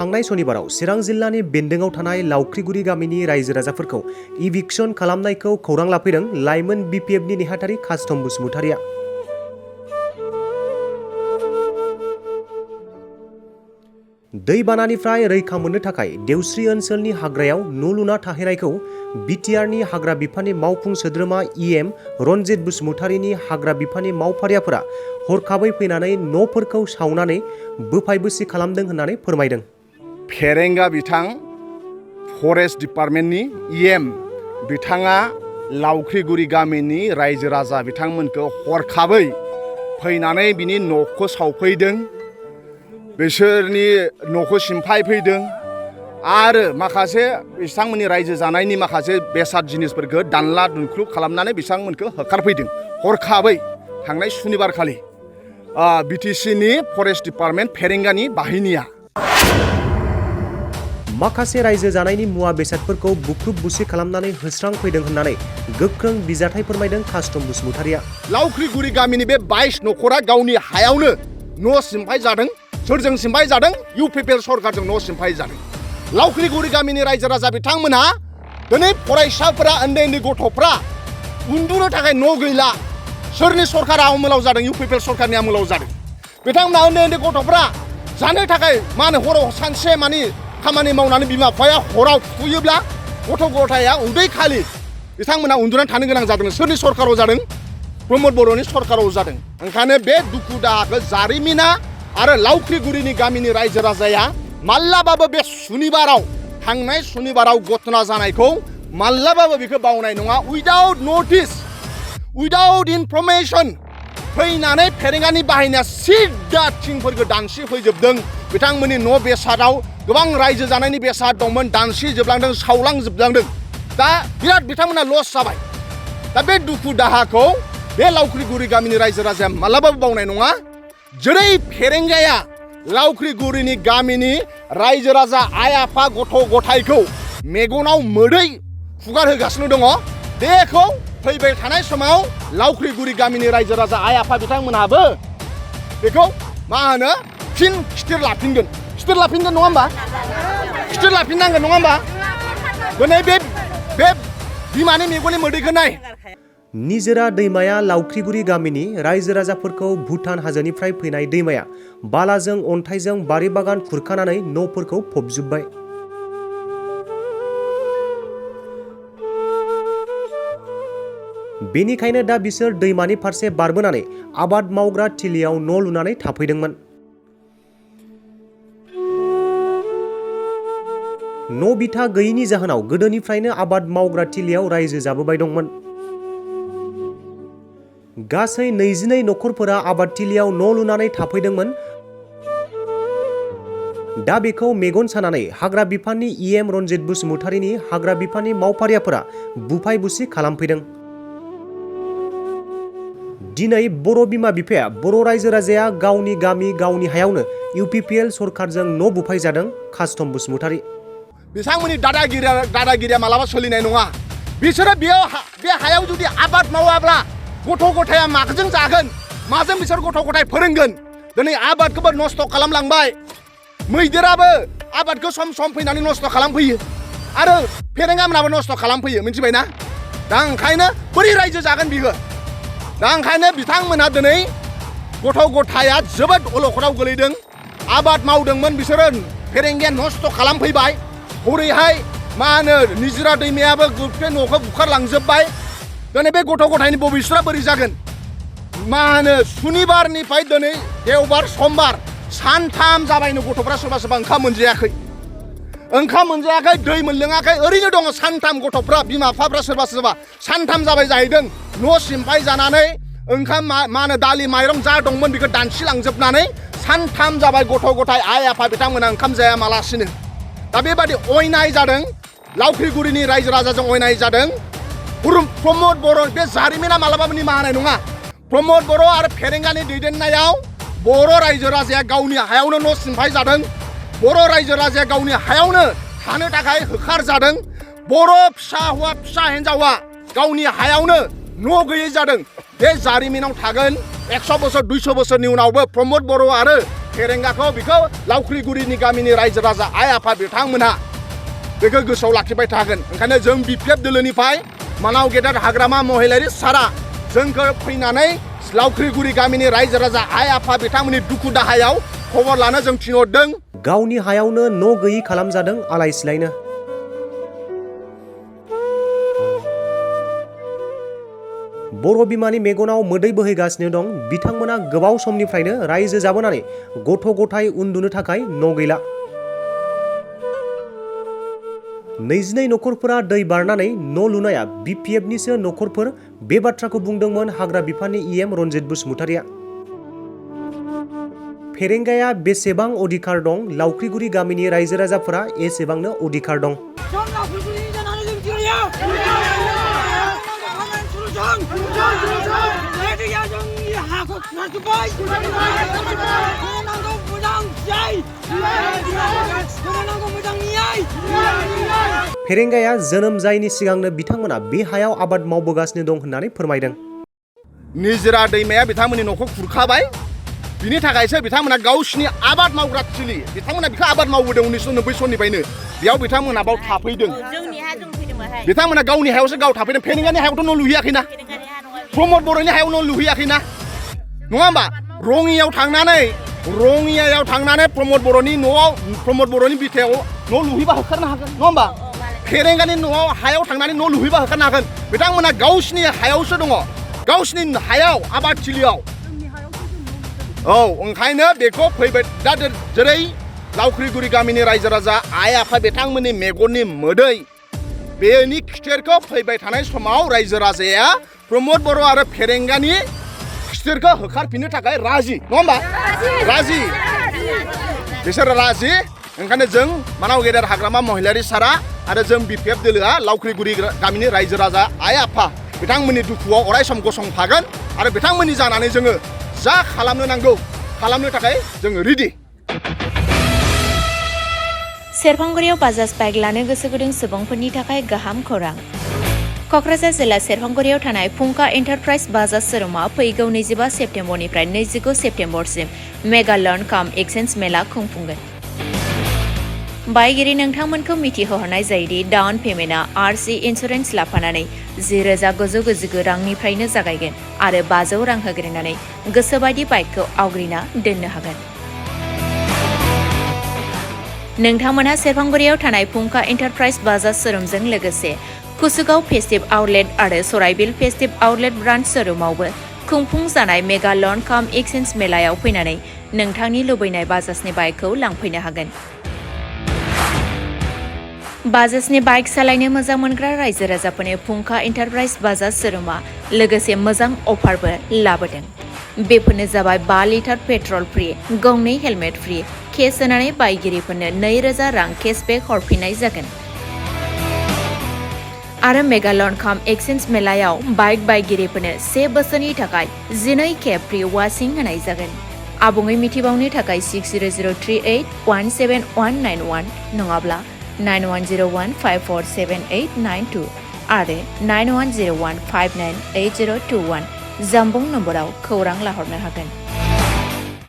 थांनाय सनिबाराव चिरां जिल्लानि बेन्दोंआव थानाय लावख्रिगुरि गामिनि रायजो राजाफोरखौ इभिक्सन खालामनायखौ खौरां लाफैदों लाइमोन बिपिएफनि नेहाथारि कास्टम बसुमतारिया। दैबानानिफ्राय रैखा मोननो थाखाय देवस्रि ओनसोलनि हाग्रायाव न' लुना थाहैनायखौ बिटिआरनि हाग्रा बिफाननि मावफुं सोद्रोमा इएम रनजित बसुमतारिनि हाग्रा बिफाननि मावफारियाफोरा हरखाबै फैनानै न'फोरखौ सावनानै बोफाय-बोसि खालामदों होननानै फोरमायदों। फेरेंगा बिथां फरेस्ट डिपार्टमेन्टनि इएम बिथाङा लावख्रिगुरि गामिनि रायजो राजा बिथांमोनखौ हरखाबै फैनानै बिनि न'खौ सावफैदों, बिसोरनि न'खौ सिमफाय फैदों आरो माखासे बिथांमोननि रायजो जानायनि माखासे बेसाद जिनिसफोरखौ दानला दुनख्लु खालामनानै बिथांमोनखौ होखारफैदों हरखाबै थांनाय सुनिबारखालि बिटिसिनि फरेस्ट डिपार्टमेन्ट फेरेंगानि बाहिनिया। माखासे रायजो जानायनि मुवा बेसादफोरखौ बुख्रुब बुसि खालामनानै होस्रांफैदों होननानै गोख्रों बिजाथाइ फोरमायदों कास्टम बसुमतारिया। लावख्रिगुरि गामिनि बे 22 न'खरा गावनि हायावनो न' सिमफाय जादों। सोरजों सिमफाय जादों? इउपिपिएल सरकारजों न' सिमफाय जादों। लावख्रिगुरि गामिनि रायजो राजा बिथांमोनहा दिनै फरायसाफोरा उन्दै गथ'फ्रा उन्दुनो थाखाय न' गैला। सोरनि सरकारा आमोलाव जादों? इउपिपिएल सरकारनि आमोलाव जादों। बिथांमोना उन्दै गथ'फ्रा जानो थाखाय हराव सानसे खामानि मावनानै बिमा बिफाया हराव फुयोब्ला गथ' गथाया उदै खालि बिथांमोना उन्दुनानै थानो गोनां जादों। सोरनि सरकाराव जादों? प्रमद बर'नि सरकाराव जादों। ओंखायनो बे दुखु दाहाखौ जारिमिना आरो लावख्रिगुरिनि गामिनि रायजो राजाया माब्लाबाबो बे सुनिबाराव थांनाय सुनिबाराव घटना जानायखौ माब्लाबाबो बेखौ बावनाय नङा। उइदाउट नटिस, उइदाउट इनफरमेसन फैनानै फेरेंगानि बाहिनिया सिदा थिंफोरखौ दानसि फैजोबदों। बिथांमोननि न' बेसादाव गोबां रायजो जानायनि बेसाद दंमोन, दानसि जोबलांदों, सावलांजोबलांदों। दा बिराद बिथांमोना लस जाबाय। दा बे दुखु दाहाखौ बे लावख्रिगुरि गामिनि रायजो राजाया माब्लाबाबो बावनाय नङा। जेरै फेरेंगाया लावख्रिगुरिनि गामिनि रायजो राजा आइ आफा गथ' गथायखौ मेगनाव मोदै फुगार होगासिनो दङ, बेखौ फैबाय थानाय समाव लावख्रिगुरि गामिनि रायजो राजा आइ आफा बिथांमोनहाबो बेखौ फिन खिथिर लाफिनगोन। खिथिर लाफिनगोन नङा होमबा? खिथिर लाफिननांगोन नङा होमबा? दिनै बे बिमानि मेगननि मोदैखौ नाय। निजोरा दैमाया लावख्रिगुरि गामिनि रायजो राजाफोरखौ भुटान हाजोनिफ्राय फैनाय दैमाया बालाजों अन्थाइजों बारि बागान खुरखानानै न'फोरखौ फबजोब्बाय। बेनिखायनो दा बिसोर दैमानि फारसे बारबोनानै आबाद मावग्रा थिलियाव न' लुनानै थाफैदोंमोन। न' बिथा गैयिनि जाहोनाव गोदोनिफ्रायनो आबाद मावग्रा थिलियाव रायजो जाबोबाय दंमोन। गासै 22 न'खरफोरा आबादथिलियाव न' लुनानै थाफैदोंमोन। दा बेखौ मेगन सानानै हाग्रा बिफाननि इएम रनजित बसुमतारिनि हाग्रा बिफाननि मावफारियाफोरा बुफाय बुसि खालामफैदों। दिनै बर' बिमा बिफाया, बर' रायजो राजाया गावनि गामि गावनि हायावनो इउपिपिएल सरकारजों न' बुफाय जादों। कास्टम बसुमतारि बिथांमोननि दादागिरिया मालाबा सोलिनाय नङा। बिसोरो बे हायाव जुदि आबाद मावाब्ला गथ' गथाया माजों जागोन? माजों बिसोर गथ' गथाय फोरोंगोन? दिनै आबादखौबो नस्थ' खालामलांबाय। मैदेराबो आबादखौ सम सम फैनानै नस्थ' खालामफैयो आरो फेरेंगामोनाबो नस्थ' खालामफैयो, मिथिबायना? दा ओंखायनो बोरै रायजो जागोन बियो? दा ओंखायनो बिथांमोना दिनै गथ' गथाया जोबोद अलखदाव गोलैदों। आबाद मावदोंमोन बिसोरो, फेरेंगाया नस्थ' खालामफैबाय। हरैहाय निजोरा दैमायाबो बे न'खौ बुखारलांजोब्बाय। दिनै बे गथ' गथायनि भबिष्यतआ बोरै जागोन? सुनिबारनिफ्राय दिनै देवबार समबार सानथाम जाबायनो गथ'फ्रा सोरबा सोरबा ओंखाम मोनजायाखै, दै मोनलोङाखै, ओरैनो दङ सानथाम गथ'फ्रा। बिमा बिफाफ्रा सोरबा सानथाम जाबाय जाहैदों न' सिमफाय जानानै ओंखाम दालि माइरं जा दंमोन बेखौ दानसिलांजोबनानै सानथाम जाबाय गथ' गथाय आइ आफा बिथांमोना ओंखाम जायामालासिनो। दा बेबादि अयनाय जादों, लावख्रिगुरिनि रायजो राजाजों अयनाय जादों। प्रमद बर' बे जारिमिना मालाबाबो निमाहा होनाय नङा। प्रमद बर' आरो फेरेंगानि दैदेननायाव बर' रायजो राजाया गावनि हायावनो न' सिमफाय जादों। बर' रायजो राजाया गावनि हायावनो थानो थाखाय होखार जादों। बर' फिसा हौवा फिसा हिन्जावा गावनि हायावनो न' गैयै जादों। बे जारिमिनाव थागोन। 100 बोसोर 200 बोसोरनि उनावबो प्रमद बर' आरो फेरेंगाखौ बेखौ लावख्रिगुरिनि गामिनि रायजो राजा आइ आफा बिथांमोनहा बेखौ गोसोआव लाखिबाय थागोन। ओंखायनो जों बिपिएफ दोलोनिफ्राय मानाव गेदेर हाग्रामा महिलारि सारा जोंखौ फैनानै लावख्रिगुरि गामिनि रायजो राजा आइ आफा बिथांमोननि दुखु दाहायाव खबर लानो जों थिनहरदों। गावनि हायावनो न' गैयि खालामजादों आलाय सिलायनो। बर' बिमानि मेगनाव मोदै बोहैगासिनो दं। बिथांमोना गोबाव समनिफ्रायनो रायजो जाबोनानै गथ' गथाय उन्दुनो थाखाय न' गैला। 22 नखरफोरा दै बारनानै न' लुनाया बिपिएफनिसो नखरफोर, बे बाथ्राखौ बुंदोंमोन हाग्रा बिफाननि इएम रनजित बसुमतारिया। फेरेंगाया बेसेबां अधिकार दं, लावख्रिगुरि गामिनि रायजो राजाफोरा एसेबांनो अधिकार दं। फेरेंगाया जोनोम जायैनि सिगांनो बिथांमोना बे हायाव आबाद मावबोगासिनो दं होननानै फोरमायदों। निजोरा दैमाया बिथांमोननि न'खौ खुरखाबाय, बिनि थाखायसो बिथांमोना गावसिनि आबाद मावग्रा थिलि बिथांमोना बेखौ आबाद मावबोदों 1990 सननिफ्रायनो बेयाव बिथांमोना बाव थाफैदों। बिथांमोना गावनि हायावसो गाव थाफैदों। फेरेंगानि हायावथ' न' लुहैयाखैना, प्रमद बर'नि हायाव न' लुहैयाखैना, नङा होमबा? रङियायाव थांनानै प्रमद बर'नि न'आव, प्रमद बर'नि बिथायाव न' लुहैबा होखारनो हागोन, नङा होमबा? फेरेंगानि न'आव हायाव थांनानै न' लुहैबा होखारनो हागोन। बिथांमोना गावसिनि हायावसो दङ, गावसिनि हायाव आबाद थिलियाव। औ, ओंखायनो बेखौ फैबाय दा जेरै लावख्रिगुरि गामिनि रायजो राजा आइ आफा बिथांमोननि मेगननि मोदै, बेनि खिथेरखौ फैबाय थानाय समाव रायजो राजाया प्रमद बर' आरो फेरेंगानि खिथेरखौ होखारफिननो थाखाय राजि, नङा होमबा? राजि, बिसोरो राजि। ओंखायनो जों मानाव गेदेर हाग्रामा महिलारि सारा आरो जों बिपिएफ दोलोआ लावख्रिगुरि गामिनि रायजो राजा आइ आफा बिथांमोननि दुखुआव अराय सम गसंफागोन आरो बिथांमोननि जानानै जोङो जा खालामनो नांगौ खालामनो थाखाय जोङो रेडि। सेरफांगुरियाव बाजाज बाइक लानो गोसो गुदुं सुबुंफोरनि थाखाय गाहाम खौरां। क'क्राझार जिल्ला सेरफांगुरियाव थानाय फुंखा एन्टारप्राइज बाजाज शोरुमा फैगौ 25 सेप्तेम्बरनिफ्राय 29 सेप्तेम्बरसिम मेगा लर्न काम एक्सचेन्ज मेला खुंफुंगोन। बायगिरि नोंथांमोनखौ मिथिहोहरनाय जायोदि डाउन पेमेन्टआ आरसि इन्सुरेन्स लाफानानै 10,999 रांनिफ्रायनो जागायगोन आरो 500 रां होग्रोनानै गोसोबायदि बाइकखौ आवग्रिना दोननो हागोन। नोंथांमोनहा सेरफांगुरियाव थानाय फुंखा एन्टारप्राइज बाजाज शोरुमजों लोगोसे कुसुगाव फेस्टिभ आउटलेट आरो सराइबिल फेस्टिभ आउटलेट ब्रान्च शोरुमावबो खुंफुंजानाय मेगा लर्न काम एक्सचेन्ज मेलायाव फैनानै नोंथांनि लुबैनाय बाजाजनि बाइकखौ लांफैनो हागोन। बाजाजनि बाइक सालायनो मोजां मोनग्रा रायजो राजाफोरनो फुंखा एन्टारप्राइज बाजाज शोरुमा लोगोसे मोजां अफारबो लाबोदों। बेफोरनो जाबाय 5 लिटार पेट्रल फ्रि, गंनै हेलमेट फ्रि, केस होनानै बायगिरिफोरनो 2,000 रां केसबेक हरफिननाय जागोन। आरो मेगा लर्न काम एक्सचेन्ज मेलायाव बाइक बायगिरिफोरनो 1 बोसोरनि थाखाय 12 खेब फ्रि वाशिं होनाय जागोन। आबुङै मिथिबावनो थाखाय 6003817191 नङाब्ला 9101547892 आरो 9101598021 जामबुं नम्बराव खौरां लाहरनो हागोन।